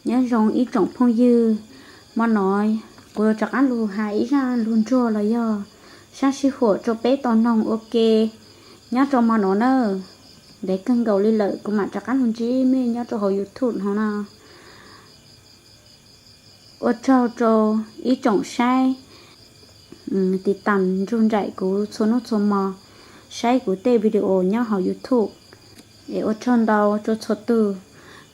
Nyob zoo ib tsoom phooj ywg, hmo no kuv rov qab lug has ib zaj lug ntsuag los yog sab sib huam rau peb tau noog ua ke nyob rau hmo no na. Ntev kawg nkaus li lawm kuv mam rov qab lug ntsib mej nyob rau hauv YouTube no no. Ua tsaug rau ib tsoom saib, tiv tam nrug nraim kuv txhua hnub txhua hmo, saib kuv tej video nyob hauv YouTube. Es ua tsaug ntau rau txhua tug.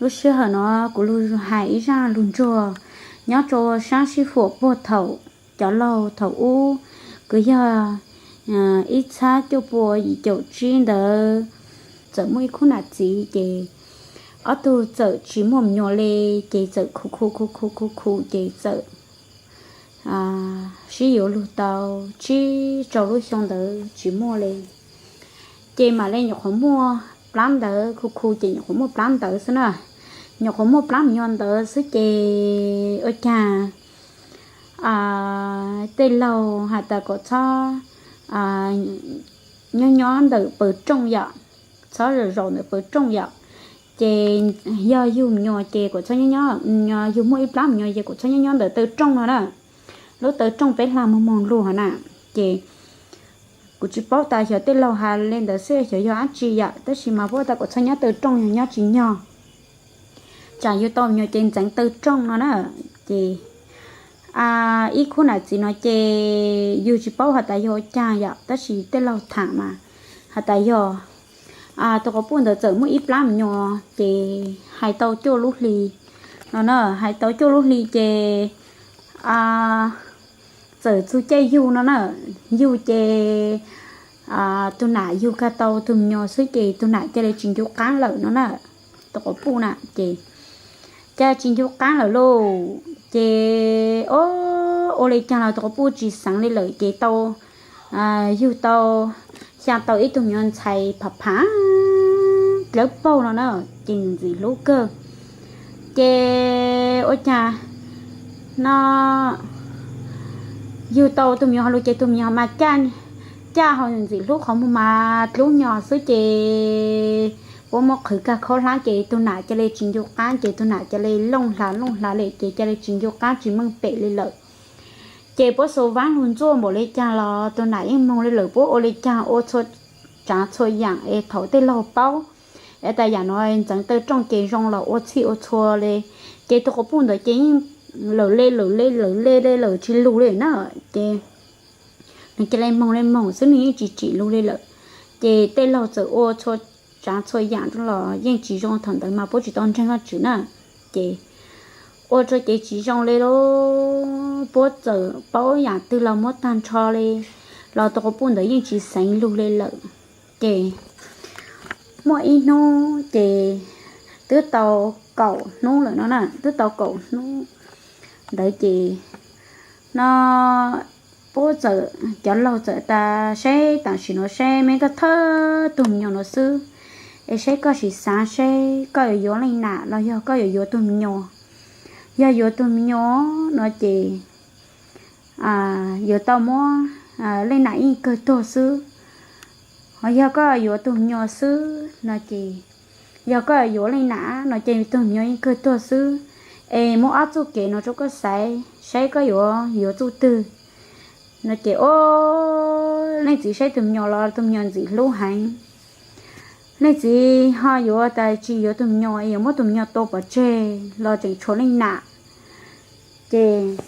Lub sij hawm no kuv lug hais ib zaj lug ntsuag nyob rau sab sib huam puag thaum cov laug thaum ub, kwv yog ib txhiab cuaj pua yim caum tsib ntawd, txawm muaj ib khub nam txiv ces ob tug txawm tsis muaj me nyuam li, ces txawm khu khu khu khu khu khu ces txawm sib yuav lug tau tsib rau lub xyoo ntawd tsis muaj li. Ces mam li nyuam qhuav muaj plab ntawd, khu khu ces nyuam qhuav muaj plab ntawd xwb na. Nyuam qhuav muaj plab me nyuam ntawd xwb ces ua cas tej laug has tas kom txhob nyob nyob ntawm pawg rooj yom, txhob zaum zaum ntawm pawg rooj yom. Ces yog yug me nyuam ces kom txhob nyob nyob, yug muaj ib plab me nyuam ces kom txhob nyob nyob ntawm taw rooj no na. Lub taw rooj peb hla moog moog lug hov na. Ces kuv tsis paub tas xyov tej laug has li ntawd xwb xyov yog dab tsi yom, tab sis mas puab tas kom txhob nyob taw rooj, yog nyob tsis nyog, tsam yug tau me nyuam ces ntxeev taw rooj no na. Ces ib khub nam txiv no ces yug tsis paub has tas yog ua caag yom, tab sis tej laug tham mas has tas yog tus quas puj ntawd txawm muaj ib plab me nyuam ces hais tau cuaj lub hli no na, hais tau cuaj lub hli ces txawm txug caij yug no na, yug ces tus nam yug kag tau tus me nyuam xwb ces tus nam ca le tsis ncu qaab lawm no na. Tus quas puj na ces ca tsis ncu qaab lawm lauj. Ces o, ua li caag los tus quas puj tsis xeev li lawm ces tau yug tau, xyaa tau ib tug me nyuam ntxhais pham pham dlawb paug no na, ces ntxim hlub kawg. Ces ua caag no yug tau tus me nyuam hauv lug ces tus me nyuam mas caj, caj ho ntxim hlub qhov muag mas dlub nyos xwb ces puab muab qhwv kag khaub hlab ces tus nam ca le tsis ncu qaab ces tus nam ca le looj hlav looj hlav le ces ca le tsis ncu qaab tsis meej pem li lawm. Ces puab xuas vaab lug ntxuaj npaum li caag los tus nam yeej moog li lawm, puab ua li caag ua txhua tsaav txhua yaam es thaum tej laug paub es tas yaam no ntxeev taw rooj ces zoo los ua txhij ua txhua li. Ces tus quas puj ntawd ces yeej lawm le lawm le lawm le le lawm tsis lug li na. Ces nwg ca le moog le moog xwb, nwg yeej tsis tsim lug li lawm. Ces tej laug txawm ua txhua tsaav txhua yaam rau los yeej tsis zoo, thaum ntawd mas puab tsis tau ntseeg Vajtswv na. Ces ua rua ces tsis zoo li lauj, puab txawm paub yaam twg los muab taag nrho li los tus quas puj ntawd yeej tsis xeev lug li lawm. Ces muaj ib hnub ces twb tau kaum hnub lawm no na, twb tau kaum hnub ntawd ces no puab txawm, cov laug txawm tas seb tam sim no seb meb koj thawj tug me nyuam no xwb, es seb koj sim xaav seb koj yuav yuav leej nam los yog koj yuav yuav tug me nyuam. Yog yuav tug me nyuam no ces yuav tau muab leej nam yeej kawg tuag xwb. Ho yog koj yuav tug me nyuam xwb no ces, yog koj yuav leej nam no ces tug me nyuam yeej kawg tuag xwb. Es muab ob txuj kev no rau koj xaiv, saib koj yuav yuav txuj twg no ces o, leej txiv saib tug me nyuam los tug me nyuam ntxim hlub heev. Leej txiv ho yuav tas tsis yuav tug me nyuam, yuav muab tug me nyuam tua pov tseg los tseem tshuav leej nam. Ces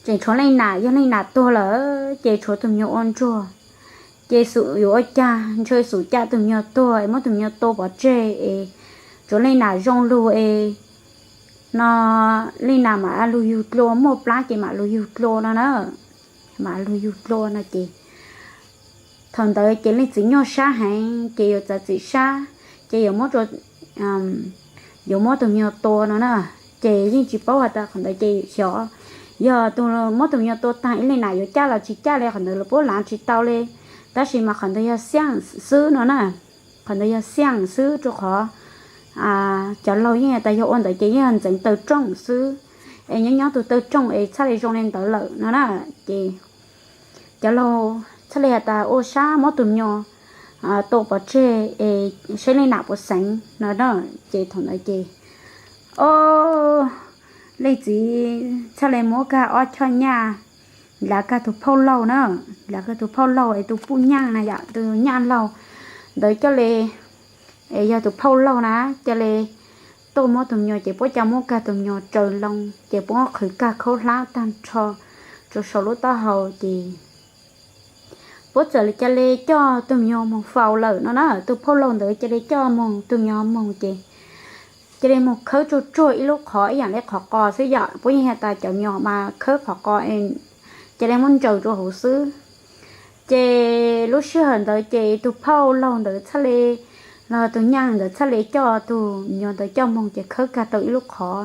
tseem tshuav leej nam, yog leej nam tuag lawm ces tshuav tug me nyuam ua ntsuag. Ces xum yuav ua caag, ntshe xum caj tug me nyuam tuag es muab tug me nyuam tua pov tseg es tshuav leej nam zoo lug es no leej nam mam lug yug dlua, muaj plab ces mam lug yug dlua no na, mam lug yug dlua no ces thaum ntawd ces leej txiv nyuaj sab heev ces yuav txav txim sab ces yuav muab, yuav muab tug me nyuam tua no na. Ces yeej tsis paub has tas qhov ntawd ces xyov yog muab tug me nyuam tua taag ib leej nam yuav caj los tsis caj li, qhov ntawd lawv puab laav tsis tau li. Tab sis mas qhov ntawd yog xiaj xwb no na, qhov ntawd yog xiaj xwb rua qhov cov laug yeej tas yog ua ntawd ces yeej ntxeev taw rooj xwb, es nyob nyob tug taw rooj es txhaj li zoo li ntawd lawm no na. Ces cov laug txhaj li has tas ua sab muab tug me nyuam tua pov tseg es saib leej nam puas xeev no na. Ces thaum ntawd ces Ob leej txiv txhaj le muab kag ob choj nyaj, lav kag tus phauj laug na, lav kag tus phauj laug es tus puj nyaj na yom, tus nyaj laug ntawd coj le, es yog tus phauj laug na, coj le tuaj muab tus me nyuam ces puab ca muab kag tus me nyuam tsaws loo ces puab qhwv kag khaub hlab tag nrho rau saum lub taub hau ces puab txawm ca le coj tus me nyuam moog faus lawm no na. Tus phauj laug ntawd ca le coj moog, tus me nyuam moog ces ca le moog khawb tsuag tsuag ib lub qhov ib yaam le qhov qos xwb yom, puab yeej has tas cov me nyuam mas khawb qhov qos, ca le muab ntsaws rua huv xwb. Ces lub sij hawm ntawd ces tus phauj laug ntawd txhaj le, los tus nyaj ntawd txhaj le coj tus me nyuam ntawd coj moog ces khawb kag tau ib lub qhov,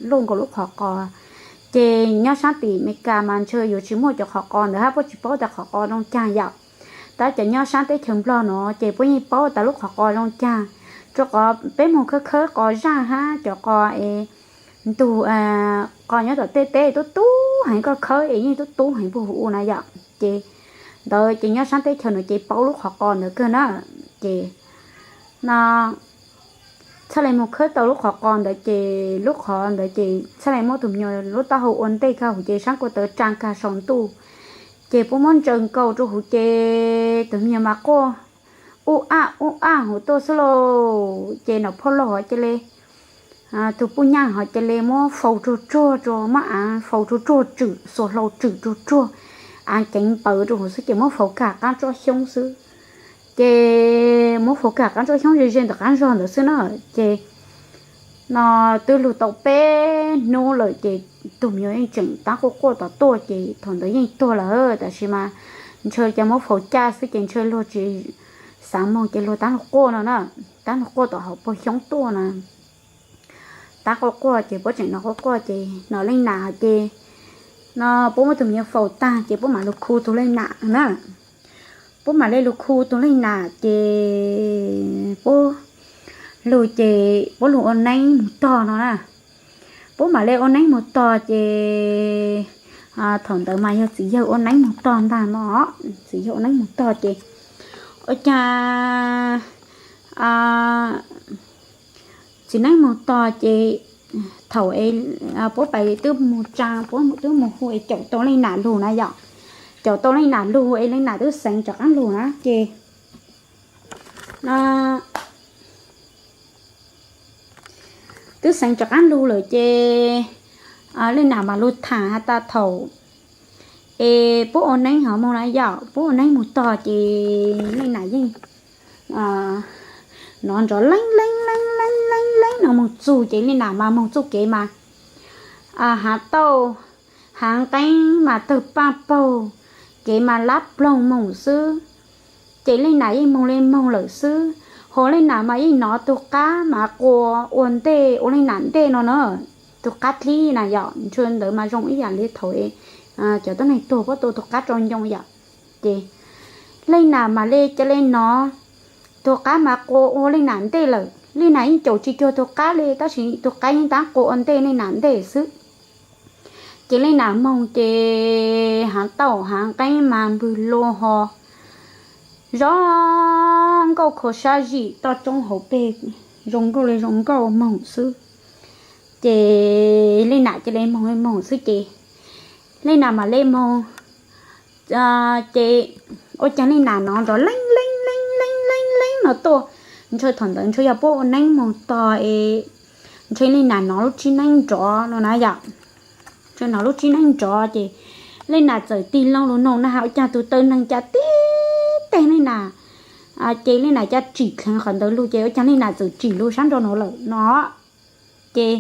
luj nkaus lub qhov qos. Ces nyob saab tim Amelikas mas ntshe yuav tsis muaj cov qhov qos ntawd hab, puab tsis paub tas qhov qos zoo caag yom. Tab cov nyob saab teb chaws Nplog no ces puab yeej paub tas lub qhov qos zoo caag, rua qhov peb moog khawb khawb qos zaaj hab cov qos es ntug, qos nyob tom tej teb tub tub heev, koj khawb es yeej tub tub heev puag huv u na yom. Ces ntawd ces nyob saab teb chaws no ces paub lub qhov qos ntawd kawg na. Ces no txhaj le moog khawb tau lub qhov qos ntawd ces lub qhov ntawd ces txhaj le muab tus me nyuam lub taub hau ua ntej kag huv ces saab kuas tawv tsaa kag saum ntuj. Ces puab muab ntsaws nkaus rua huv ces tus me nyuam mas quaj ub ab ub ab huv tuaj xwb lauj. Ces nom phauj laug hov ca le, tus puj nyaj hov ca le muab faus tsuag tsuag rua, muab aav faus tsuag tsuag, tswm xuas hlau tswm tsuag tsuag, aav keev npawv rua huv xwb ces muab faus kag qaab tsob xyoob xwb. Ces muab faus kag qaab tsob xyoob ze ze ntawm qaab zog ntawd xwb na. Ces no twb lug tau peb hnub lawm ces tus me nyuam yeej tseem tab quaj quaj tom tuaj ces thaum ntawd yeej tuag lawm tab sis mas ntshe ca muab faus caj xwb ces ntshe luag tsis xaav moog ces luag tab lug quaj no na, tab lug quaj tom hauv paug xyoob tuaj na. Tab quaj quaj ces puab tseem no quaj quaj ces no leej nam hov ces no puab muab tus me nyuam faus tag ces puab mam lug khu tug leej nam na. Puab mam le lug khu tug leej nam ces puab lug ces puab lug ua neeb moog tog no na. Puab mam le ua neeb moog tog ces thaum ntawd mas yog txiv yawg ua neeb moog tog ntag no. Txiv yawg ua neeb moog tog ces ua caag txiv neeb moog tog ces thaum puab pais twb moog tsaa, puab twb moog hu es caum tau leej nam lug na yom. Caum tau leej nam lug es leej nam twb xeev rov qaab lug na ces no twb xeev rov qaab lug lawm ces leej nam mam lug thaam has tas thaum es puab ua neeb hov moog na yom, puab ua neeb moog tog ces leej nam yeej nov nrov leeb leeb leeb leeb leeb leeb no moog txug ces leej nam mas moog txuj kev mas haav tauj haav nqeeb mas tawg paaj paug, kev mas lab ploog moog xwb. Ces leej nam yeej moog le moog lawm xwb, ho leej nam mas yeej nov tug qab mas quas ua ntej ua leej nam ntej no na. Tug qab dlib na yom, ntshe ntawd mas zoo ib yam li thaum cov tuab neeg tuag puab tua tug qab tso ncoo yom. Ces leej nam mam le ca le nov tug qab mas quas ua leej nam ntej lawm, leej nam yeej caum tsis cuag tug qab li tab sis tug qab yeej tab quas ua ntej leej nam ntej xwb. Ces leej nam moog ces haav tauj haav nqeeb mas npwg lug ho zoo nkauj kho sab zim toj roob hauv pes, zoo nkauj le zoo nkauj moog xwb. Ces leej nam ca le moog moog xwb ces leej nam mam le moog ces ua caag leej nam nov nrov leeb leeb leeb leeb leeb leeb no tuaj. Ntshe thaum ntawd ntshe yog puab ua neeb moog tog es ntshe leej nam nov lub tsib neeb nrov no na yom. Ntshe nov lub tsib neeb nrov ces leej nam txawm tig loo lug noog na has ua caag tug taw neeg ca tib teg leej nam. Ces leej nam ca tsim dheev qhov ntawd lug ces ua caag leej nam txawm tsim lug sab nraud no lawm no. Ces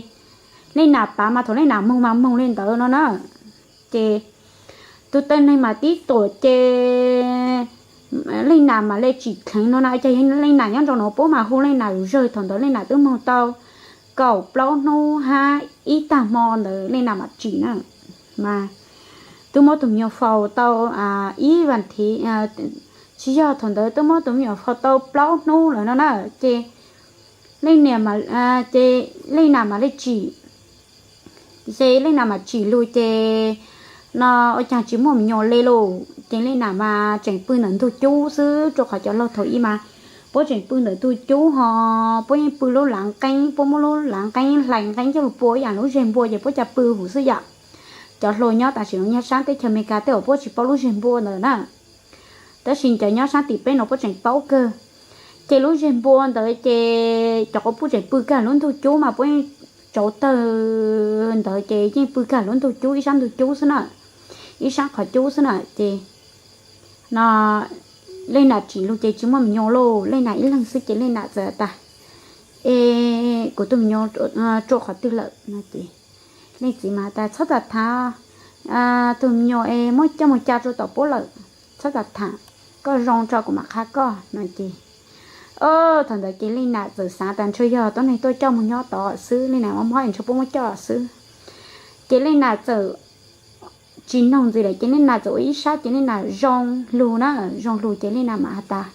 leej nam pav mas thaum leej nam moog mas moog le ntawd no na. Ces tug taw neeg mas tib tuam ces leej nam mam le tsim dheev no na. Ces leej nam nyob nraud no puab mas hu leej nam zawg, thaum ntawd leej nam twb moog tau kaum plaub hnub hab ib taag hmo ntawd leej nam mam tsim na. Mas twb muab tus me nyuam faus tau ib vas thiv, tsis yog, thaum ntawd twb muab tus me nyuam faus tau plaub hnub lawm no na. Ces leej niam, ces leej nam mam le tsim, ces leej nam mam tsim lug ces no ua caag tsis muaj me nyuam le lug ces leej nam mas tseem pw ntawm ntug cub xwb rua qhov cov laug thaum ub mas Puab tseem pw ntawm tug cub ho, puab yeej pw lub lav nqeeb, puab muab lub lav nqeeb hlais nqeeb coj lug pua ib yaam lub zeg npua ces puab ca pw huv xwb yom. Cov hluas nyob tam sim no nyob saab teb chaws Amelikas tej uas puab tsis paub lub zeg npua ntawd na, tab sis cov nyob saab tim peb no puab tseem paub kawg. Ces lub zeg npua ntawd ces cov quas puj tseem pw kag lub ntug cub mas puab yeej tsauv tawg ntawd ces yeej pw kag lub ntug cub ib sab ntug cub xwb na, ib sab qhov cub xwb na ces no Leej Nam tsim lug ces tsis muaj me nyuam lauj, Leej Nam ib leeg xwb ces Leej Nam txawm tas, Es kuv tug me nyuam rua qhov twg lawm no ces leej txiv mas tas, Txhob tham tham, tug me nyuam es muab coj mus ca rua tom puab lawm, txhob tham tham, koj zoo tso kuv mam qha koj no ces thaum ntawd ces Leej Nam txawm xaav tas ntshe yog tuab neeg tuaj coj mus nyob tod xwb, Leej Nam mob mob es ntshe puab muab coj xwb. Ces Leej Nam txawm tsis noog ntxiv lawm ces Leej Nam txawm ua ib sab ces Leej Nam zoo lug na, zoo lug ces Leej Nam mam has tas,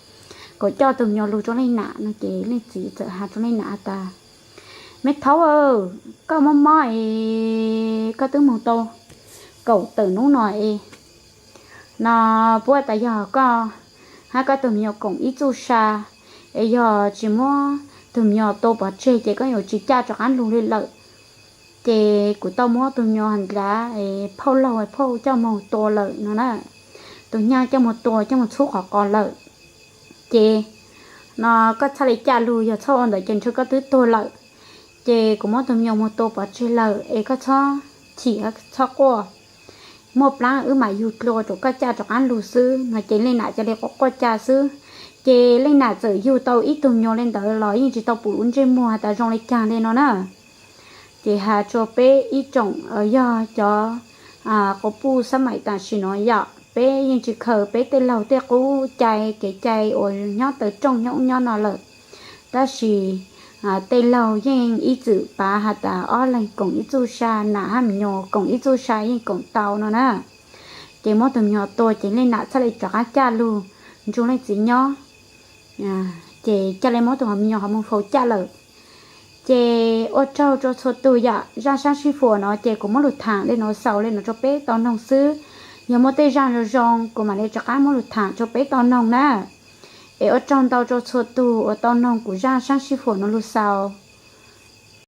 Kuv coj tug me nyuam lug rua Leej Nam no ces leej txiv txawm has rua Leej Nam has tas, Me thaub, koj mob mob es koj twb moog tau kaum tawm nub no es no puab tas yog koj hab koj tug me nyuam koom ib txuj sa, es yog tsis muab tug me nyuam tua pov tseg ces koj yuav tsis caj rov qaab lug li lawm. Ces kuv tau muab tug me nyuam ntawd phauj laug phauj coj moog tua lawm no na, tug nyab coj moog tua coj moog txhub qhov qos lawm. Ces no koj txhaj li caj lug, yog txhob ua ntawd ces ntshe koj twb tuag lawm. Ces kuv muab tug me nyuam moog tua pov tseg lawm es koj txhob chim txhob quaj, muaj plaab wb mam yug dlua rua koj caj rov qaab lug xwb no ces Leej Nam ca li quaj quaj ca xwb. Ces Leej Nam txawm yug tau ib tug me nyuam li ntawd los yeej tsis tau pum lub ntsej muag has tas zoo li caag li no na. Ces has rua peb ib tsoom yog cov quas puj xab maim tam sim no yom, peb yeej tsis khaws peb tej laug tej qub cai kev cai uas nyob taw rooj nyob ub nyob no lawm, tab sis tej laug yeej ib txwm pav has tas ob leeg koom ib txuj sa, nam hab me nyuam koom ib txuj sa yeej koom tau no na. Ces muab tug me nyuam tua ces Leej Nam txhaj li rov qaab caj lug nrug leej txiv nyob. Ces ca li muab tug me nyuam ho moog faus caj lawm. Ces ua tsaug rua txhua tug yom, zaaj saab sib fuam no ces kuv muab lug thaam li no xaus li no rua peb tau noog xwb. Yog muaj tej zaaj zoo zoo kuv mam li rov qaab muab lug thaam rua peb tau noog na. Es ua tsaug ntau rua txhua tug uas tau noog kuv zaaj saab sib fuam no lug xaus.